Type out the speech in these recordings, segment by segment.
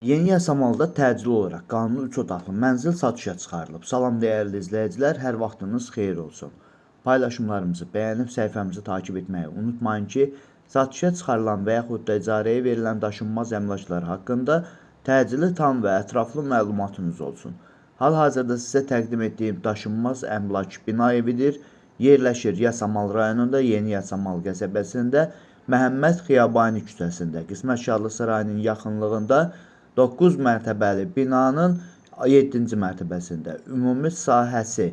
Yeni Yasamalda təcili olaraq qanuni 3 otaqlı mənzil satışa çıxarılıb. Salam dəyərli izləyicilər, hər vaxtınız xeyir olsun. Paylaşımlarımızı bəyənib səhifəmizi takip etməyi unutmayın ki, satışa çıxarılan və yaxud da icarəyə verilən daşınmaz əmlaklar haqqında təcili, tam və ətraflı məlumatınız olsun. Hal-hazırda sizə təqdim etdiyim daşınmaz əmlak bina evidir. Yerləşir Yasamal rayonunda, Yeni Yasamal qəsəbəsində, Məhəmməd Xiyabani küçəsində, Qismət Şadlıq Sarayının yaxınlığında 9 mərtəbəli binanın 7-ci mərtəbəsində ümumi sahəsi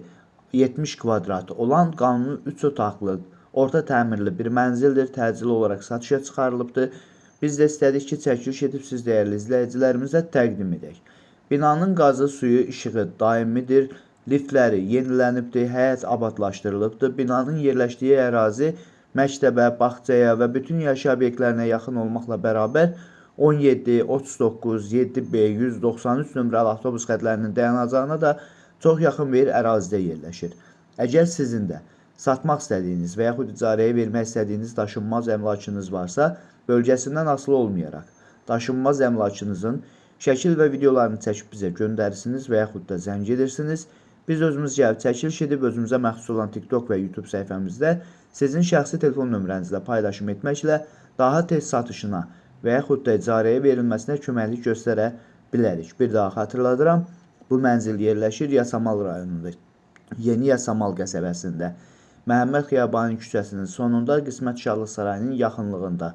70 kvadrat olan qanuni 3 otaqlı orta təmirli bir mənzildir. Təcili olaraq satışa çıxarılıbdır. Biz də istədik ki, çəkiliş edib siz dəyərli izləyicilərimizə təqdim edək. Binanın qazı, suyu, işığı daimidir. Liftləri yenilənibdir, həyət abadlaşdırılıbdır. Binanın yerləşdiyi ərazi məktəbə, bağçaya və bütün yaşayış obyektlərinə yaxın olmaqla bərabər 17, 39, 7B, 193 nömrəli avtobus xətlərinin dayanacağına da çox yaxın bir ərazidə yerləşir. Əgər sizin də satmaq istədiyiniz və yaxud icarəyə vermək istədiyiniz daşınmaz əmlakınız varsa, bölgəsindən asılı olmayaraq daşınmaz əmlakınızın şəkil və videolarını çəkib bizə göndərirsiniz və yaxud da zəng edirsiniz. Biz özümüz gəlib çəkiliş edib özümüzə məxsus olan TikTok və YouTube səhifəmizdə sizin şəxsi telefon nömrənizlə paylaşım etməklə daha tez satışına və yaxud da icarəyə verilməsinə köməklik göstərə bilərik. Bir daha xatırladıram, bu mənzil yerləşir Yasamal rayonunda, Yeni Yasamal qəsəbəsində, Məhəmməd Xiyabani küçəsinin sonunda Qismət Şadlıq Sarayının yaxınlığında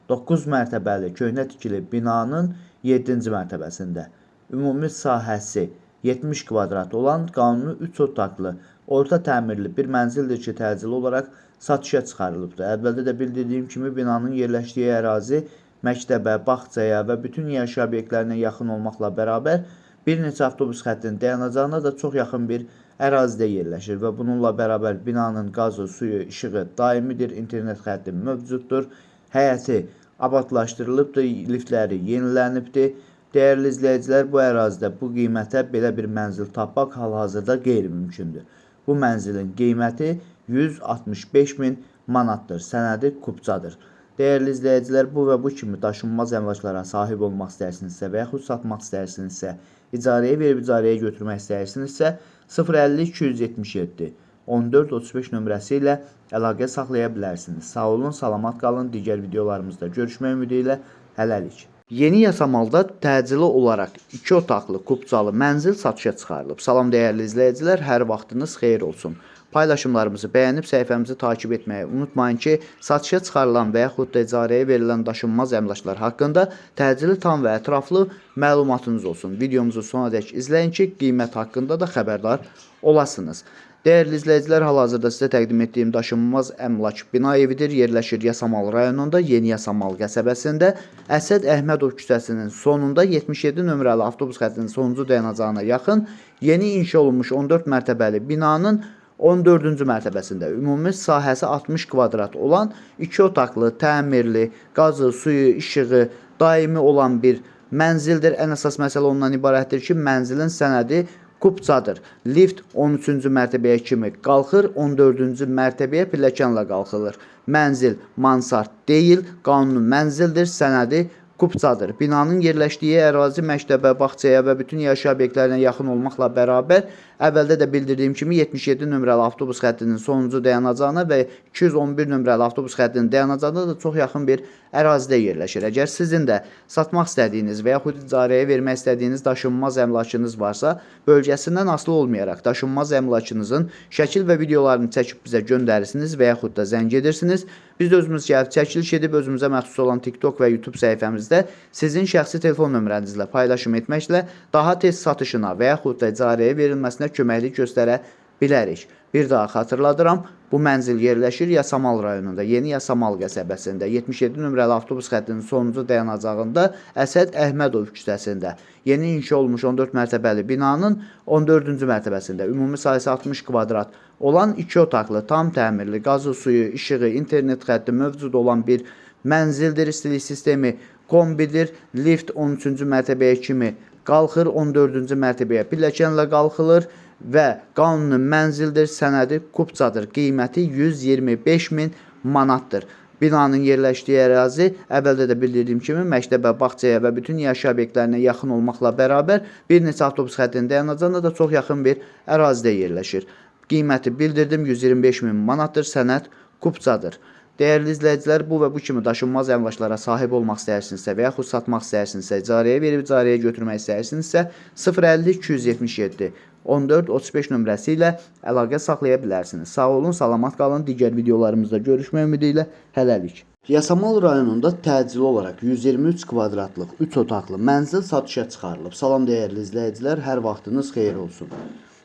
9 mərtəbəli köhnə tikili binanın 7-ci mərtəbəsində ümumi sahəsi 70 kvadrat olan qanuni 3 otaqlı orta təmirli bir mənzildir ki, təcili olaraq satışa çıxarılıbdır. Əvvəldə də bildirdiyim kimi binanın yerləşdiyi ərazi məktəbə, bağçaya və bütün yaşayış obyektlərinə yaxın olmaqla bərabər bir neçə avtobus xəttinin dayanacağına da çox yaxın bir ərazidə yerləşir və bununla bərabər binanın qazı, suyu, işığı daimidir, internet xətti mövcuddur, həyəti abadlaşdırılıbdır, liftləri yenilənibdir. Dəyərli izləyicilər, bu ərazidə bu qiymətə belə bir mənzil tapmaq hal-hazırda qeyri-mümkündür. Bu mənzilin qiyməti 165 min manatdır. Sənədi kupçadır. Dəyərli izləyicilər, bu və bu kimi daşınmaz əmlaklara sahib olmaq istəyirsinizsə və yaxud satmaq istəyirsinizsə, icarəyə verib icarəyə götürmək istəyirsinizsə, 050 277 14 35 nömrəsi ilə əlaqə saxlaya bilərsiniz. Sağ olun, salamat qalın. Digər videolarımızda görüşmək ümidi ilə hələlik. Yeni Yasamalda təcili olaraq 2 otaqlı kupçalı mənzil satışa çıxarılıb. Salam dəyərli izləyicilər, hər vaxtınız xeyir olsun. Paylaşımlarımızı bəyənib səhifəmizi takip etməyi unutmayın ki, satışa çıxarılan və yaxud da icarəyə verilən daşınmaz əmlaklar haqqında təcili, tam və ətraflı məlumatınız olsun. Videomuzu sonadək izləyin ki, qiymət haqqında da xəbərdar olasınız. Dəyərli izləyicilər, hal-hazırda sizə təqdim etdiyim daşınmaz əmlak bina evidir. Yerləşir Yasamal rayonunda, Yeni Yasamal qəsəbəsində, Əsəd Əhmədov küçəsinin sonunda 77 nömrəli avtobus xəttinin sonuncu dayanacağına yaxın yeni inşa olunmuş 14 mərtəbəli binanın 14-cü mərtəbəsində ümumi sahəsi 60 kvadrat olan 2 otaqlı, təmirli, qazı, suyu, işığı daimi olan bir mənzildir. Ən əsas məsələ ondan ibarətdir ki, mənzilin sənədi kupçadır. Lift 13-cü mərtəbəyə kimi qalxır, 14-cü mərtəbəyə pilləkənlə qalxılır. Mənzil mansard deyil, qanuni mənzildir, sənədi kupçadır. Binanın yerləşdiyi ərazi məktəbə, bağçaya və bütün yaşayış obyektlərinə yaxın olmaqla bərabər, əvvəldə də bildirdiyim kimi 77 nömrəli avtobus xəttinin sonuncu dayanacağına və 211 nömrəli avtobus xəttinin dayanacağına da çox yaxın bir ərazidə yerləşir. Əgər sizin də satmaq istədiyiniz və yaxud icarəyə vermək istədiyiniz daşınmaz əmlakınız varsa, bölgəsindən asılı olmayaraq daşınmaz əmlakınızın şəkil və videolarını çəkib bizə göndərirsiniz və yaxud da zəng edirsiniz. Biz də özümüz gəlib çəkiliş edib özümüzə məxsus olan TikTok və YouTube səhifəmizdə sizin şəxsi telefon nömrənizlə paylaşım etməklə daha tez satışına və yaxud da icarəyə verilməsinə köməklik göstərə bilərik. Bir daha xatırladıram, bu mənzil yerləşir Yasamal rayonunda, Yeni Yasamal qəsəbəsində, 77 nömrəli avtobus xəttinin sonuncu dayanacağında, Əsəd Əhmədov küçəsində, yeni inşa olunmuş 14 mərtəbəli binanın 14-cü mərtəbəsində, ümumi sahəsi 60 kvadrat olan 2 otaqlı, tam təmirli, qazı, suyu, işığı, internet xətti mövcud olan bir mənzildir. İstilik sistemi kombidir. Lift 13-cü mərtəbəyə kimi qalxır, 14-cü mərtəbəyə pilləkənlə qalxılır və qanuni mənzildir, sənədi kupçadır. Qiyməti 125 min manatdır. Binanın yerləşdiyi ərazi əvvəldə də bildirdiyim kimi məktəbə, bağçaya və bütün yaşayış obyektlərinə yaxın olmaqla bərabər bir neçə avtobus xəttinin dayanacağına da çox yaxın bir ərazidə yerləşir. Qiyməti bildirdim, 125 min manatdır, sənəd kupçadır. Dəyərli izləyicilər, bu və bu kimi daşınmaz əmlaklara sahib olmaq istəyirsinizsə və yaxud satmaq istəyirsinizsə, icarəyə verib icarəyə götürmək istəyirsinizsə 050 277 14 35 nömrəsi ilə əlaqə saxlaya bilərsiniz. Sağ olun, salamat qalın. Digər videolarımızda görüşmək ümidi ilə hələlik. Yasamal rayonunda təcili olaraq 123 kvadratlıq 3 otaqlı mənzil satışa çıxarılıb. Salam dəyərli izləyicilər, hər vaxtınız xeyir olsun.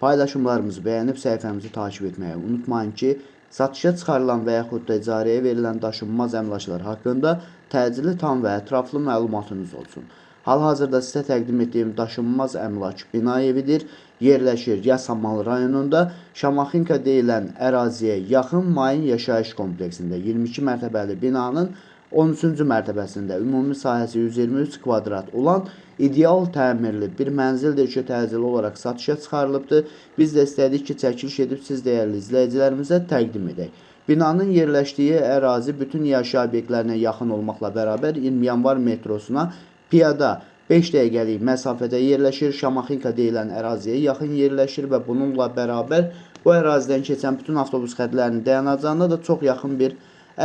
Paylaşımlarımızı bəyənib səhifəmizi takip etməyi unutmayın ki, satışa çıxarılan və yaxud da icarəyə verilən daşınmaz əmlaklar haqqında təcili, tam və ətraflı məlumatınız olsun. Hal-hazırda sizə təqdim etdiyim daşınmaz əmlak bina evidir. Yerləşir Yasamal rayonunda Şamaxınka deyilən əraziyə yaxın Mayın yaşayış kompleksində 22 mərtəbəli binanın 13-cü mərtəbəsində ümumi sahəsi 123 kvadrat olan ideal təmirli bir mənzildir ki, təcili olaraq satışa çıxarılıbdır. Biz də istədik ki, çəkiliş edib siz dəyərli izləyicilərimizə təqdim edək. Binanın yerləşdiyi ərazi bütün yaşayış obyektlərinə yaxın olmaqla bərabər 20 yanvar metrosuna piyada 5 dəqiqəlik məsafədə yerləşir. Şamaxınka deyilən əraziyə yaxın yerləşir və bununla bərabər bu ərazidən keçən bütün avtobus xətlərinin dayanacağına da çox yaxın bir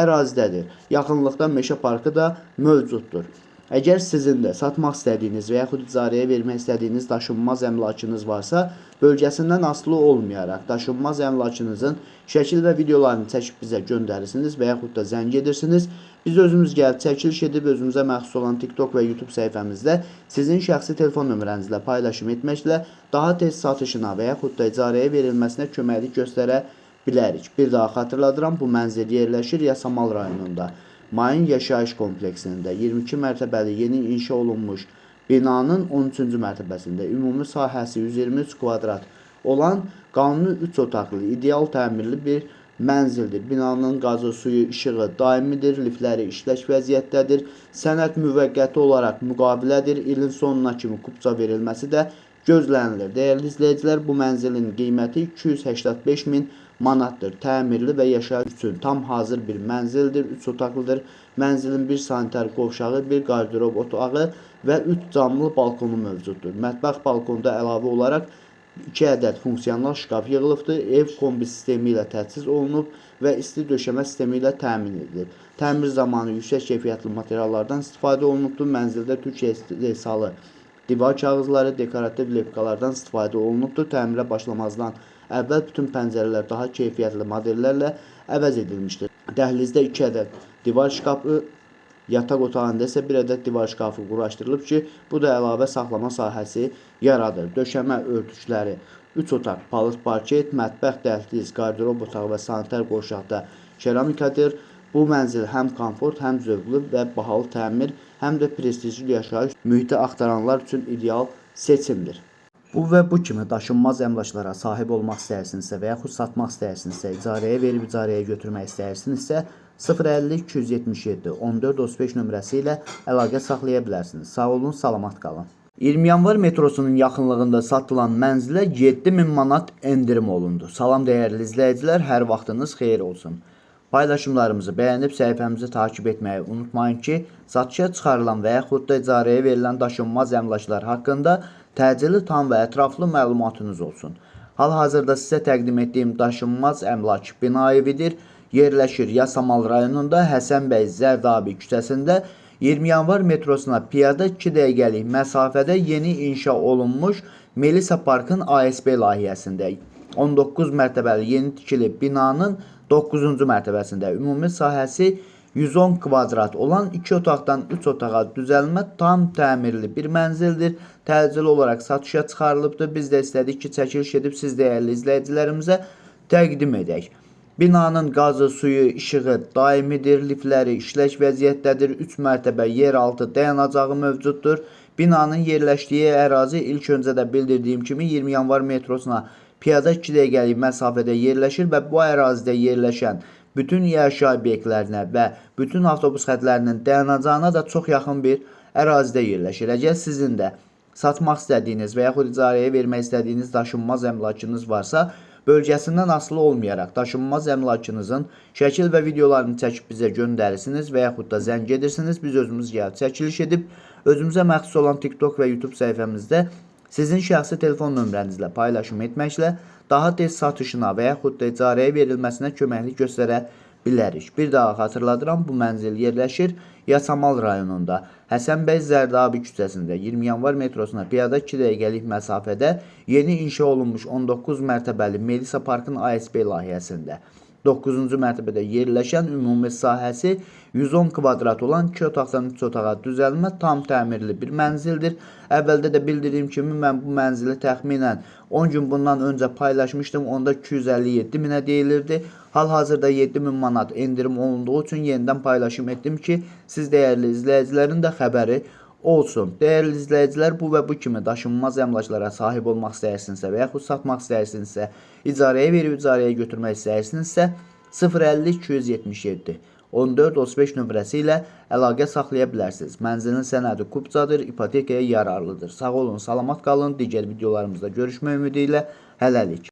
ərazidədir. Yaxınlıqda meşə parkı da mövcuddur. Əgər sizin də satmaq istədiyiniz və yaxud icarəyə vermək istədiyiniz daşınmaz əmlakınız varsa, bölgəsindən asılı olmayaraq daşınmaz əmlakınızın şəkil və videolarını çəkib bizə göndərirsiniz və yaxud da zəng edirsiniz. Biz özümüz gəlib çəkiliş edib özümüzə məxsus olan TikTok və YouTube səhifəmizdə sizin şəxsi telefon nömrənizlə paylaşım etməklə daha tez satışına və yaxud da icarəyə verilməsinə köməklik göstərə bilərik. Bir daha xatırladıram, bu mənzil yerləşir Yasamal rayonunda. Mayın yaşayış kompleksində 22 mərtəbəli yeni inşa olunmuş binanın 13-cü mərtəbəsində ümumi sahəsi 123 kvadrat olan qanuni 3 otaqlı ideal təmirli bir mənzildir. Binanın qazı, suyu, işığı daimidir, liftləri işlək vəziyyətdədir. Sənəd müvəqqəti olaraq müqavilədir. İlin sonuna kimi kupça verilməsi də gözlənilir. Dəyərli izləyicilər, bu mənzilin qiyməti 285 min manatdır. Təmirli və yaşayış üçün tam hazır bir mənzildir. 3 otaqlıdır. Mənzilin bir sanitar qovşağı, bir qardırob otağı və 3 camlı balkonu mövcuddur. Mətbəx balkonda əlavə olaraq 2 ədəd funksional şkaf yığılıbdır. Ev kombi sistemi ilə təchiz olunub və isti döşəmə sistemi ilə təmin edilib. Təmir zamanı yüksək keyfiyyətli materiallardan istifadə olunubdur. Mənzildə Türkiyə istehsalı divar kağızları, dekorativ lepkalardan istifadə olunubdur. Təmirə başlamazdan əvvəl bütün pəncərələr daha keyfiyyətli modellərlə əvəz edilmişdir. Dəhlizdə 2 ədəd divar şkafı, yataq otağında isə 1 ədəd divar şkafı quraşdırılıb ki, bu da əlavə saxlama sahəsi yaradır. Döşəmə örtükləri 3 otaq, palıd parket, mətbəx, dəhliz, qardırob otağı və sanitar qovşaqda keramikadır. Bu mənzil həm komfort, həm zövqlü və bahalı təmir, həm də prestijli yaşayış mühiti axtaranlar üçün ideal seçimdir. Bu və bu kimi daşınmaz əmlaklara sahib olmaq istəyirsinizsə və yaxud satmaq istəyirsinizsə, icarəyə verib icarəyə götürmək istəyirsinizsə 050 277 14 35 nömrəsi ilə əlaqə saxlaya bilərsiniz. Sağ olun, salamat qalın. 20 yanvar metrosunun yaxınlığında satılan mənzilə 7000 manat endirim olundu. Salam dəyərli izləyicilər, hər vaxtınız xeyir olsun. Paylaşımlarımızı bəyənib səhifəmizi takip etməyi unutmayın ki, satışa çıxarılan və yaxud da icarəyə verilən daşınmaz əmlaklar haqqında təcili, tam və ətraflı məlumatınız olsun. Hal-hazırda sizə təqdim etdiyim daşınmaz əmlak bina evidir. Yerləşir Yasamal rayonunda Həsənbəy Zərdabi küçəsində 20 yanvar metrosuna piyada 2 dəqiqəlik məsafədə yeni inşa olunmuş Melisa Parkın ASB layihəsində 19 mərtəbəli yeni tikili binanın 9-cu mərtəbəsində ümumi sahəsi 110 kvadrat olan 2 otaqdan 3 otağa düzəlmə tam təmirli bir mənzildir. Təcili olaraq satışa çıxarılıbdır. Biz də istədik ki, çəkiliş edib siz dəyərli izləyicilərimizə təqdim edək. Binanın qazı, suyu, işığı daimidir, liftləri işlək vəziyyətdədir. 3 mərtəbə yeraltı dayanacağı mövcuddur. Binanın yerləşdiyi ərazi ilk öncə də bildirdiyim kimi 20 yanvar metrosuna piyada 2 dəqiqəlik məsafədə yerləşir və bu ərazidə yerləşən bütün yaşayış obyektlərinə və bütün avtobus xətlərinin dayanacağına da çox yaxın bir ərazidə yerləşir. Əgər sizin də satmaq istədiyiniz və yaxud icarəyə vermək istədiyiniz daşınmaz əmlakınız varsa, bölgəsindən asılı olmayaraq daşınmaz əmlakınızın şəkil və videolarını çəkib bizə göndərirsiniz və yaxud da zəng edirsiniz. Biz özümüz gəlib çəkiliş edib özümüzə məxsus olan TikTok və YouTube səhifəmizdə sizin şəxsi telefon nömrənizlə paylaşım etməklə daha tez satışına və yaxud da icarəyə verilməsinə köməklik göstərə bilərik. Bir daha xatırladıram, bu mənzil yerləşir Yasamal rayonunda, Həsənbəy Zərdabi küçəsində, 20 yanvar metrosuna piyada 2 dəqiqəlik məsafədə yeni inşa olunmuş 19 mərtəbəli Melisa Parkın ASB layihəsində. 9-cu mərtəbədə yerləşən ümumi sahəsi 110 kvadrat olan 2 otaqdan 3 otağa düzəlmə tam təmirli bir mənzildir. Əvvəldə də bildirdiyim kimi mən bu mənzili təxminən 10 gün bundan öncə paylaşmışdım. Onda 257 minə deyilirdi. Hal-hazırda 7000 manat endirim olunduğu üçün yenidən paylaşım etdim ki, siz dəyərli izləyicilərin də xəbəri olsun. Dəyərli izləyicilər, bu və bu kimi daşınmaz əmlaklara sahib olmaq istəyirsinizsə və yaxud satmaq istəyirsinizsə, icarəyə verib icarəyə götürmək istəyirsinizsə 050 277 14 35 nömrəsi ilə əlaqə saxlaya bilərsiniz. Mənzilin sənədi kupçadır, ipotekaya yararlıdır. Sağ olun, salamat qalın. Digər videolarımızda görüşmək ümidi ilə hələlik.